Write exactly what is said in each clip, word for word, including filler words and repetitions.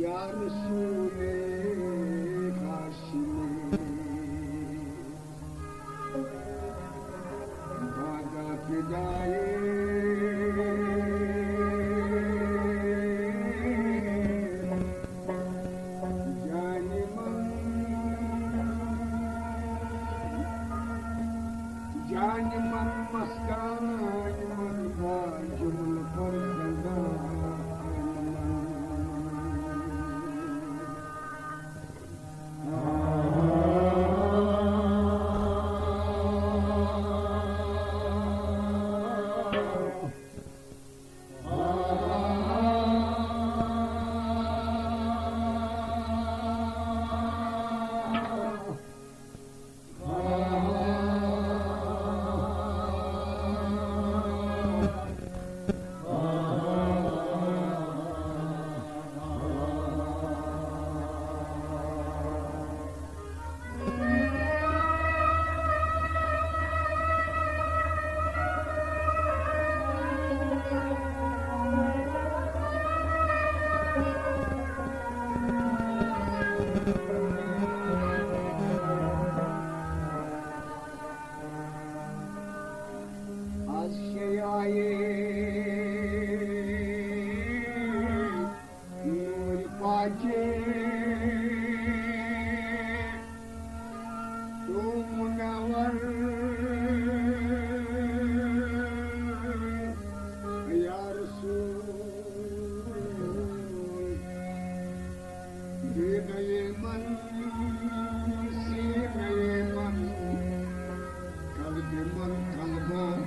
یا رسول ہاشمی، بعد فدائے جان من، جان من مستان من با جمل فرزندان من. از شیائے نور پاکے تو منور، یا رسول، دیدے من، سینے من، قلب من، قلب من.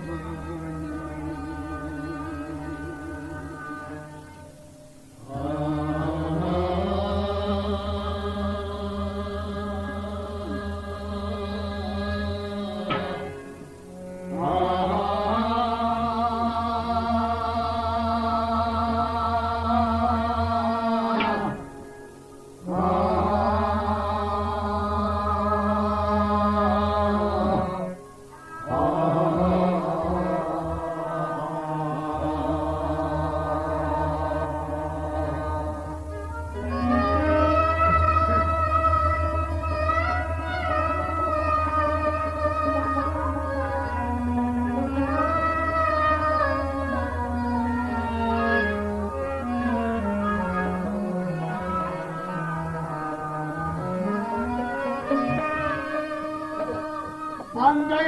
بندے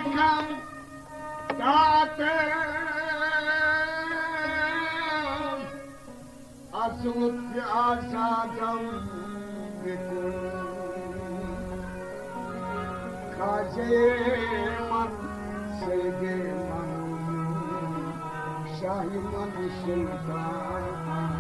کم دات از لطف آزادم بکن. خواجہ من، سید من، شاہ من، سلطان من.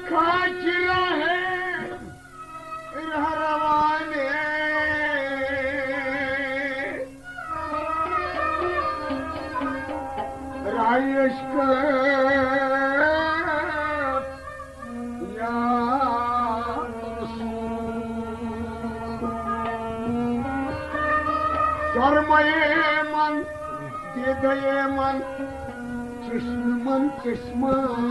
کاچ راہ رہ روان، راہ عشق یا رسول. سرمایہ من، دیدے من، چشم من، چشمان من.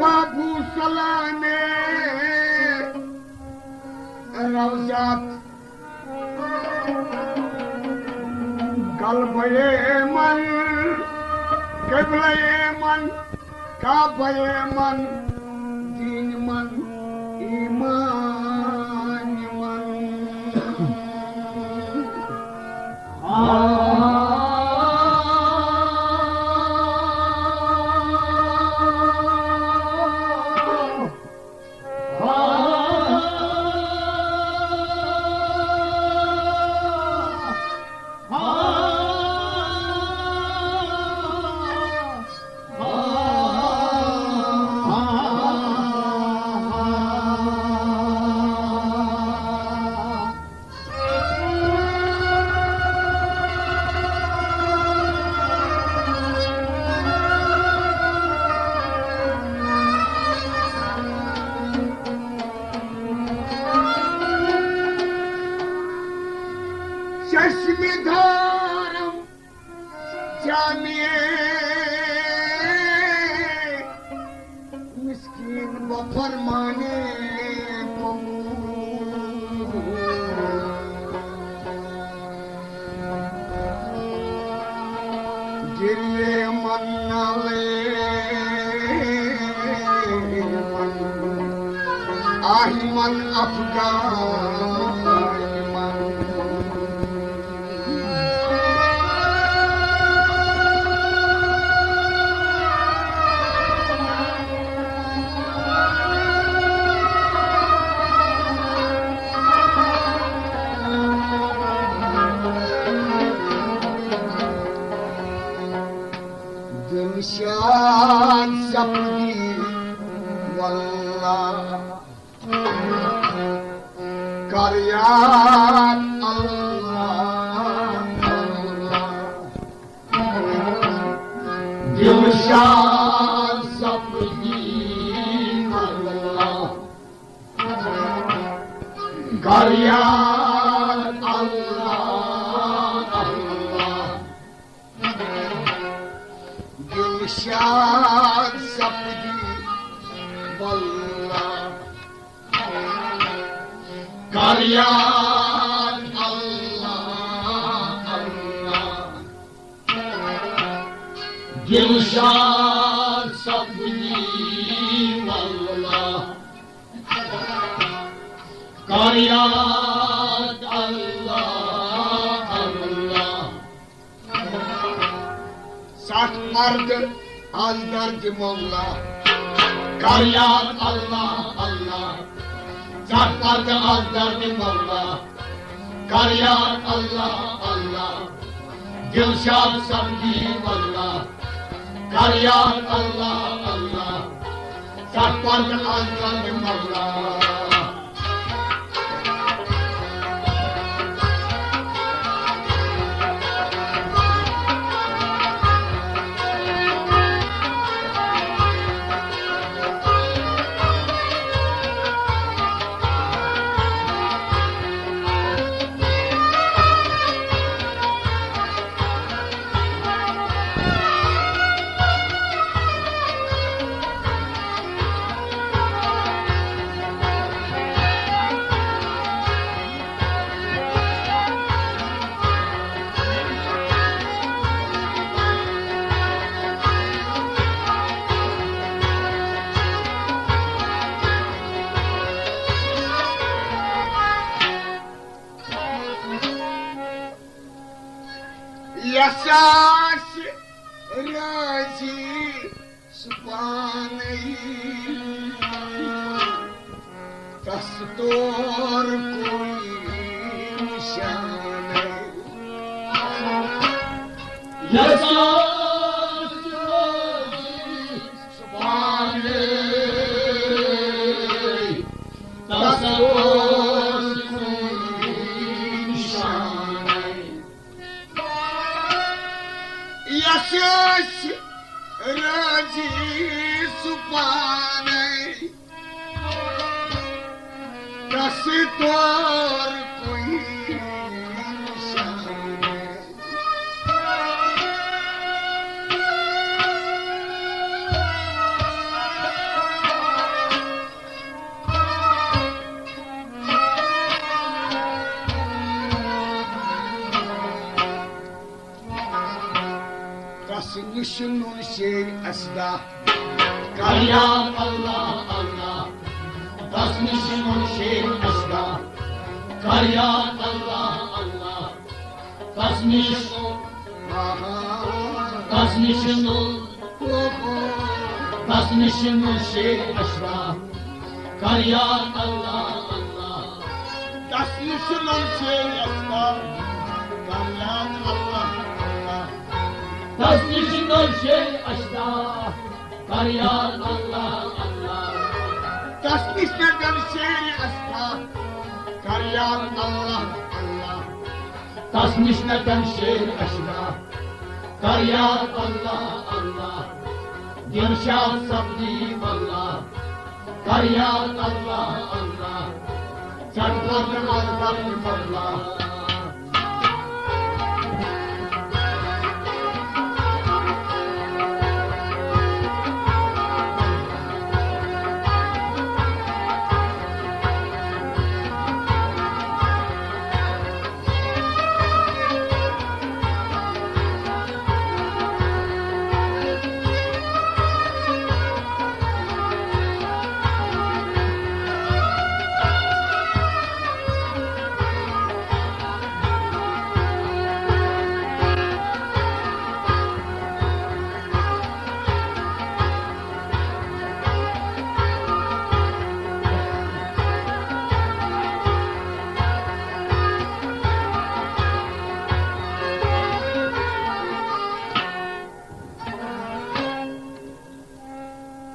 ابو سلام روضت، قلبہ ایمن، قبلہ ایمن، کعبہ ایمن، دین من، ایمان من۔ چشمِ دارم جامِ مسکین بہ فرمانِ قبول۔ گریہ من، نالے من، آہ من، افغان من۔ دلشاد سپدی واللہ، کر یاد اللہ، اللہ۔ دلشاد سپدی واللہ، کر یاد اللہ، اللہ۔ دلشاد سپدی واللہ، کر یاد اللہ، اللہ۔ دلشاد سپدی واللہ، کر یاد اللہ، اللہ۔ ستھ پردٕ از درد مولا، کر یاد اللہ، اللہ۔ ستھ پردٕ از درد مولا، کر یاد اللہ، اللہ۔ دلشاد سپدی واللہ، کر یاد اللہ، اللہ۔ ستھ پردٕ از درد مولا۔ یس آسہِ رٲضی سُہ پانے، تس تور کوئی نشانے۔ یس آسہِ رٲضی سُہ پانے، تس تور کوئی نشانے۔ یس آسہِ رٲضی سُہ پانے، تس تور کوئی نشانے۔ کر یاد اللہ اللہ، تس نِش نوٚل شیر اشدا۔ کر یاد اللہ اللہ، تس نِش، تس نِش نوٚل، تس نِش نوٚل شیر اشدا۔ کر یاد اللہ اللہ، تس نِش نوٚل شیر اشدا۔ کر یاد اللہ اللہ، تس نِش نوٚل شیر اشدا۔ کر یاد اللہ اللہ، تس نِش نوٚل شیر اشدا۔ کر یاد اللہ اللہ، تس نِش نوٚل شیر اشدا۔ کر یاد اللہ اللہ، دلشاد سپدی واللہ۔ کر یاد اللہ اللہ، چٹ پتر اکبر واللہ۔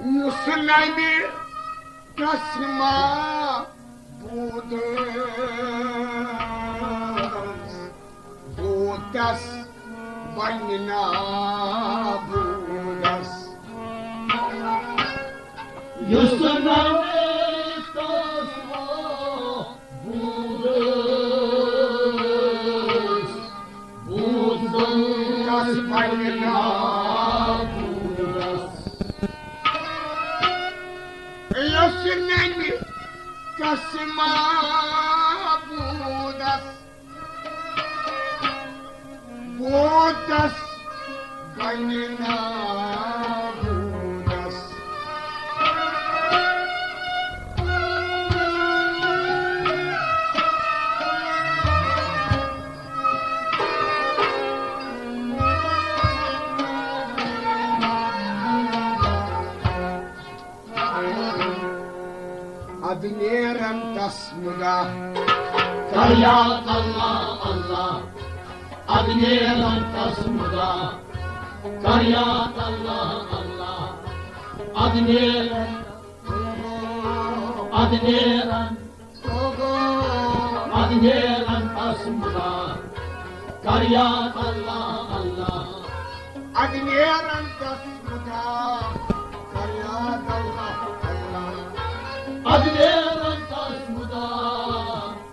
یُس نبی قسمہ بودس، بودس بنہِ نا بودس۔ یُس نبی قسمہ بودس، بودس بنہِ نا بودس۔ یُس نبی قسمہ بودس، بودس بنہِ نا بودس۔ ادٕ نیرن تس مُدا۔ کر یاد اللہ اللہ، ادٕ نیرن تس مُدا۔ کر یاد اللہ اللہ، ادٕ نیرن، ادٕ نیرن، ادٕ نیرن تس مُدا۔ کر یاد اللہ اللہ، ادٕ نیرن تس مُدا۔ کر یاد اللہ اللہ، ادٕ نیرن تس مُدا۔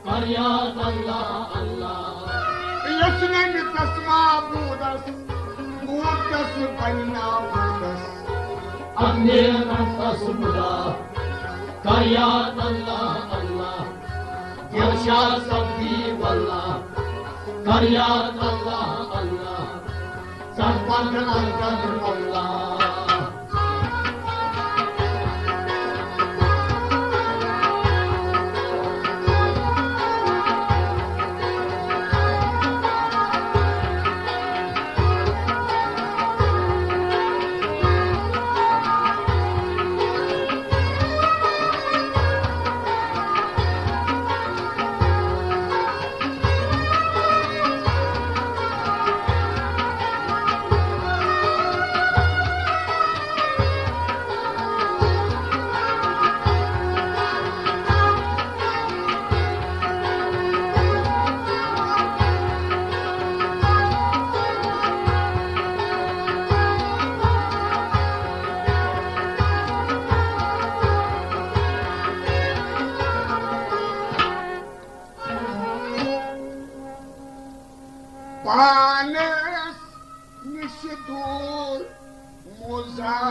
کر یاد اللہ اللہ۔ یُس نبی قسمہ بودس، بودس بنہِ نا بودس۔ ادٕ نیرن تس مُدا۔ کر یاد اللہ اللہ، دلشاد سپدی واللہ۔ کر یاد اللہ اللہ، سرپنچ اکبر واللہ۔ پانس نِش دوٗر مُزان،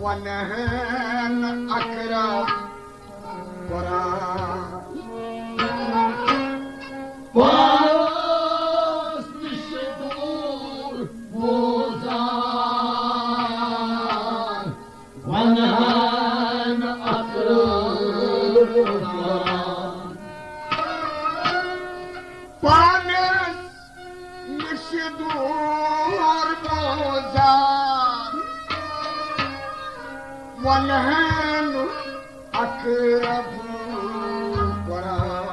وَنہَن اَکرَم قرآن۔ پانس نِش دوٗر ونحن أقرب قرآن.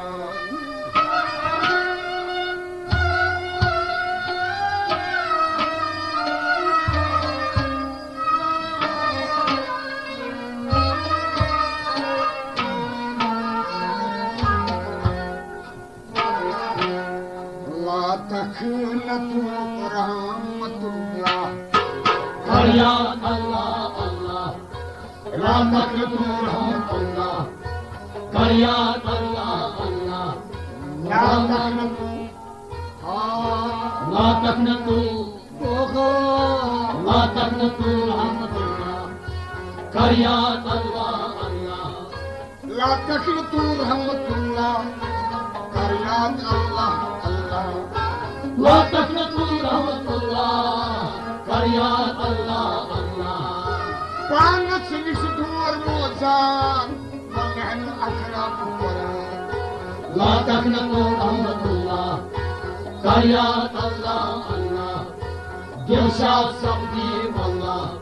لا تقنطوا رحمة الله. فریاد اللہ، اللہ. لا تقنطوا رحمة الله. فریاد اللہ، اللہ. لا تقنطوا. لا تقنطوا. لا تقنطوا رحمة الله. فریاد اللہ، اللہ. لا تقنطوا رحمة الله. فریاد اللہ، اللہ. لا تقنطوا رحمة الله. فریاد اللہ، اللہ. پانس نش دور روزان، ونحن أقرب قرآن. لا تقنطوا رحمة الله. فریاد اللہ، اللہ. دلشاد سپدی مولا،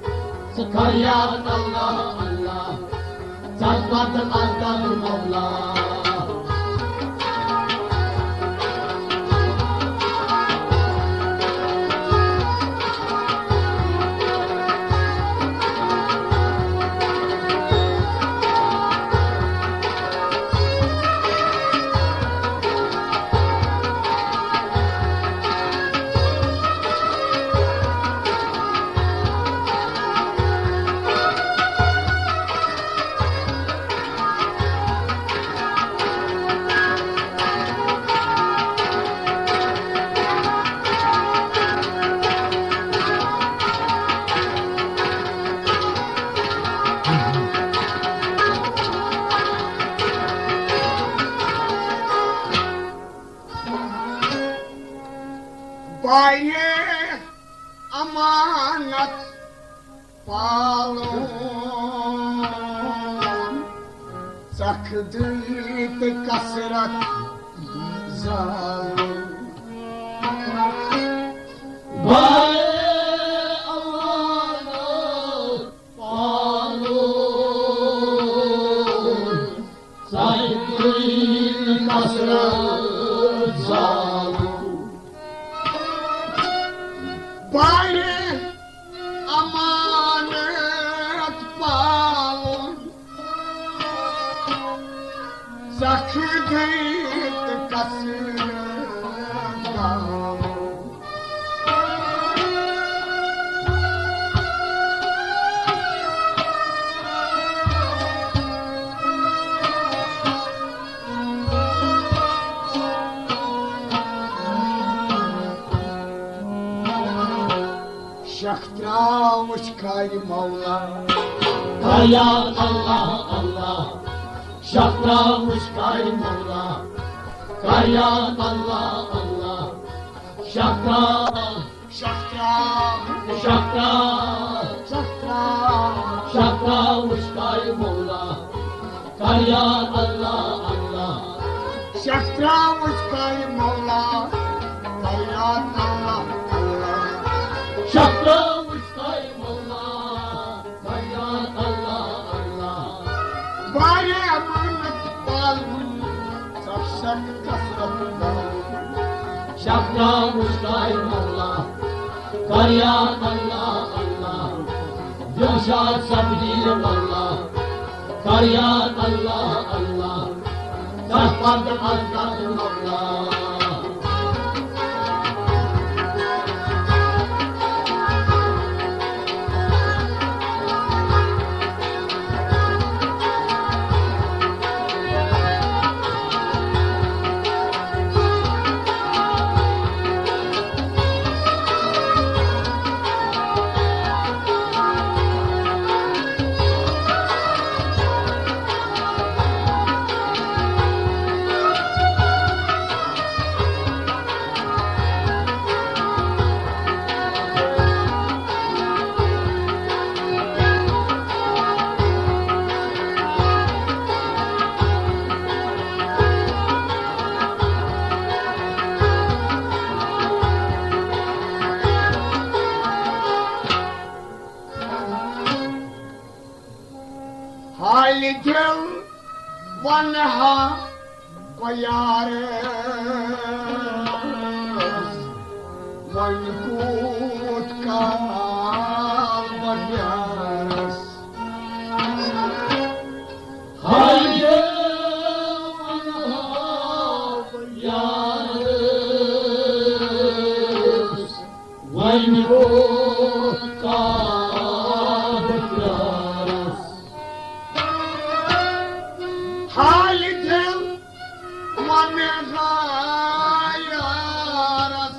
فریاد اللہ، اللہ. ژٕ پتہٕ اَردَن مولا. بایہِ امانت پالُن، سختی تہٕ کثرت زالُن. بایہِ امانت پالُن، سختی تہٕ کثرت زالُن. بایہِ امانت پالُن، سختی تہٕ کثرت زالُن. شخ تراوُس کھارِ مولا. فریاد اللہ، اللہ. شخ تراوُس کھارِ مولا. فریاد اللہ، اللہ. شخ تراو، شخ تراو، شخ تراو، شخ تراو، شخ تراوُس کھارِ مولا. فریاد اللہ، اللہ. شخ تراوُس کھارِ مولا. فریاد اللہ، اللہ. شخ تراوُس کھارِ مولا. فریاد اللہ، اللہ. بایہِ امانت پالُن، سختی تہٕ کثرت زالُن. شخ تراوُس کھارِ مولا. فریاد اللہ، اللہ. دلشاد سپدی مولا. فریاد اللہ، اللہ. ژٕ پتہٕ اَردَن مولا. دِل ونہٕ ہا بہٕ یارس، وۄنۍ کوٗت کال بہٕ پیارس۔ ہاے دِل ونہٕ ہا بہٕ یارس، وۄنۍ کوٗت کال بہٕ پیارس۔ ہاے دِل ونہٕ ہا یارس،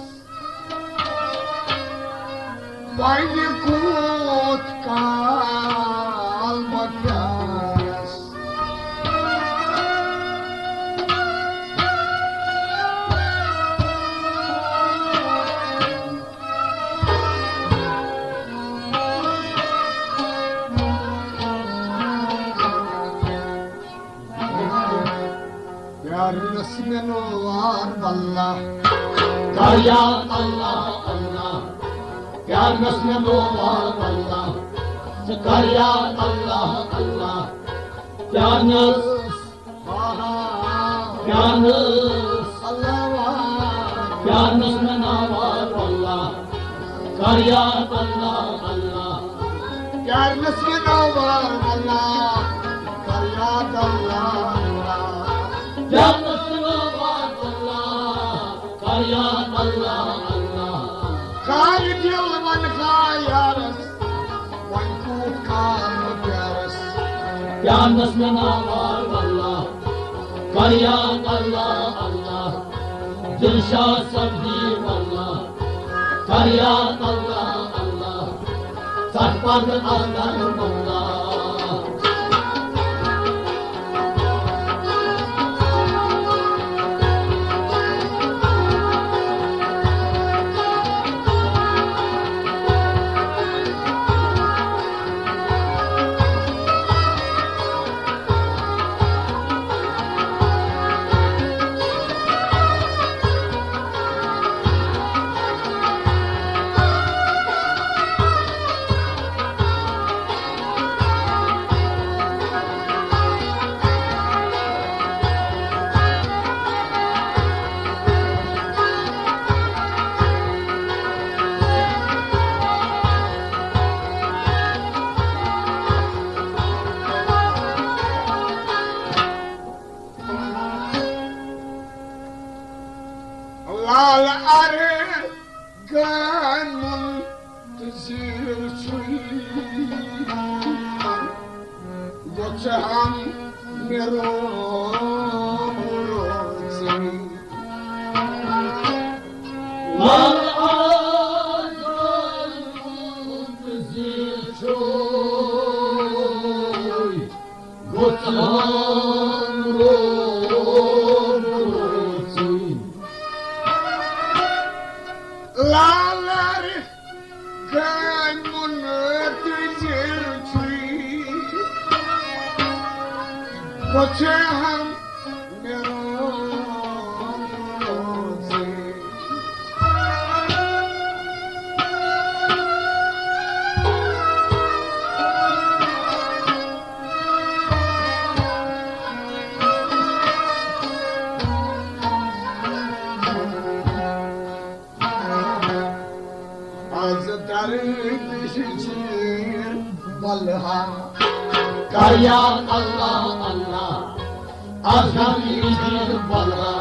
وۄنۍ کوٗت کال بہٕ پیارس۔ پیارنس مےٚ نوار واللہ، کر یاد اللہ اللہ۔ پیارنس مےٚ نوار واللہ، ژٕ کر یاد اللہ اللہ۔ پیارنس، پیارنس، اللہ، پیارنس مےٚ نوار واللہ، کر یاد اللہ اللہ۔ پیارنس مےٚ نوار واللہ، کر یاد اللہ اللہ۔ پیارنس مےٚ نوار واللہ، کر یاد اللہ اللہ۔ کر دِل ونہٕ ہا یارس، وۄنۍ کوٗت کال بہٕ پیارس۔ پیارنس مےٚ ناوار واللہ، کر یاد اللہ اللہ۔ دلشاد سبزی واللہ، کر یاد اللہ اللہ۔ ژٹھ پردٕ اندر واللہ۔ لال ارغن منتظر چھُے، گوٚژھ ہم مےٚ روم روزٕے۔ لال ارغن منتظر چھُے، گوٚژھ ہم روم روزٕے۔ لال ارغن منتظر چھُے، گوٚژھ ہم مےٚ روم روزٕے۔ از درد ہجر بلہا، کر یاد اللہ اللہ۔ از درد ہجر بلہا،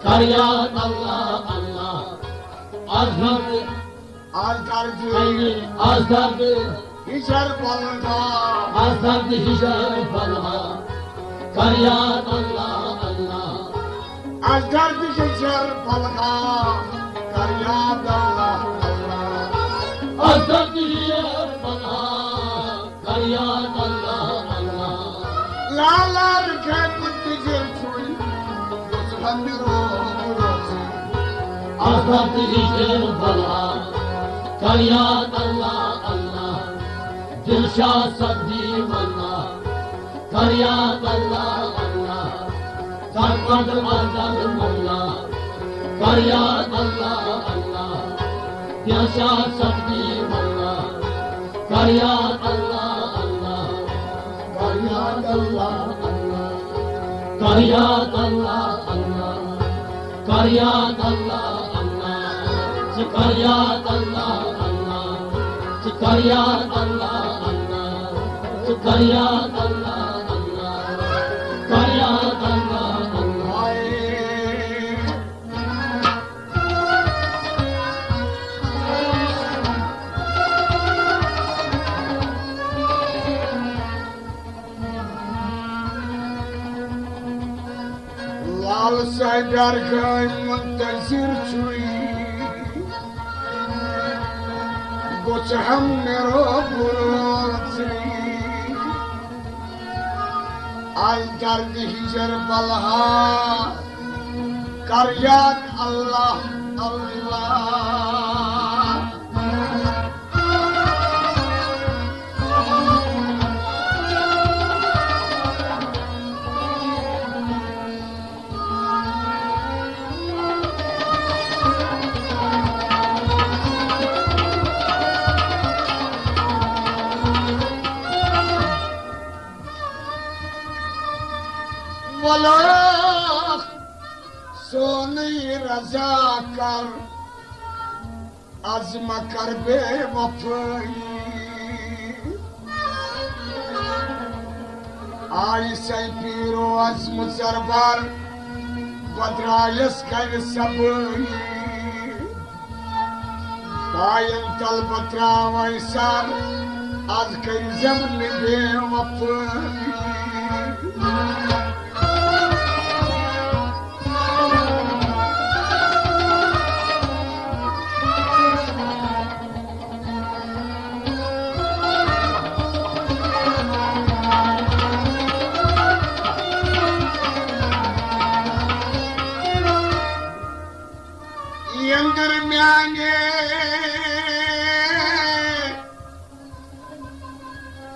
کر یاد اللہ اللہ۔ از درد، از درد، از درد ہجر بلہا، از درد ہجر بلہا، کر یاد اللہ اللہ۔ از درد ہجر بلہا، کر یاد اللہ اللہ۔ از درد ہجر بلہا، کر یاد اللہ اللہ۔ لال ارغن منتظر چھُے، گوٚژھ ہم مےٚ روم روزٕے۔ از درد ہجر بلہا، کر یاد اللہ اللہ۔ دلشاد سبزی واللہ، کر یاد اللہ اللہ۔ ژٹھ پردٕ اندر واللہ، کر یاد اللہ اللہ۔ دلشاد سبزی واللہ، کر یاد اللہ اللہ۔ کر یاد اللہ، اللہ، کر یاد اللہ، اللہ، کر یاد اللہ، اللہ، ژٕ کر یاد اللہ، اللہ، ژٕ کر یاد اللہ، اللہ، ژٕ کر یاد اللہ، اللہ، کر یاد اللہ، اللہ۔ لال صاحب یار گٲمۍ منتظر چھُے، بہٕ چھُہم مےٚ رۄب روزٕے۔ از درد ہجر بلہا، کر یاد اللہ، اللہ۔ وَلَا سونٕے رضا کر، از مہ کر بے وفٲیی۔ آیہِ سَے پیٖرو از مُژر بار، بدرایس کرِ صبٲیی۔ پاین تل بتراوے سر، از کٔرۍ زٮ۪م نہٕ بے وفٲیی۔ یندر میانہِ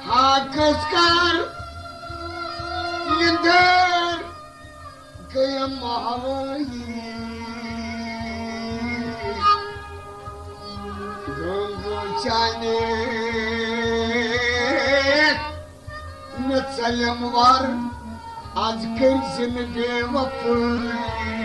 ہاکس کر یندر گٔیم ہوٲیی۔ گنگو چانہِ مےٚ ژلیم ور، از کٔرۍ زِ نہٕ بے وفٲیی۔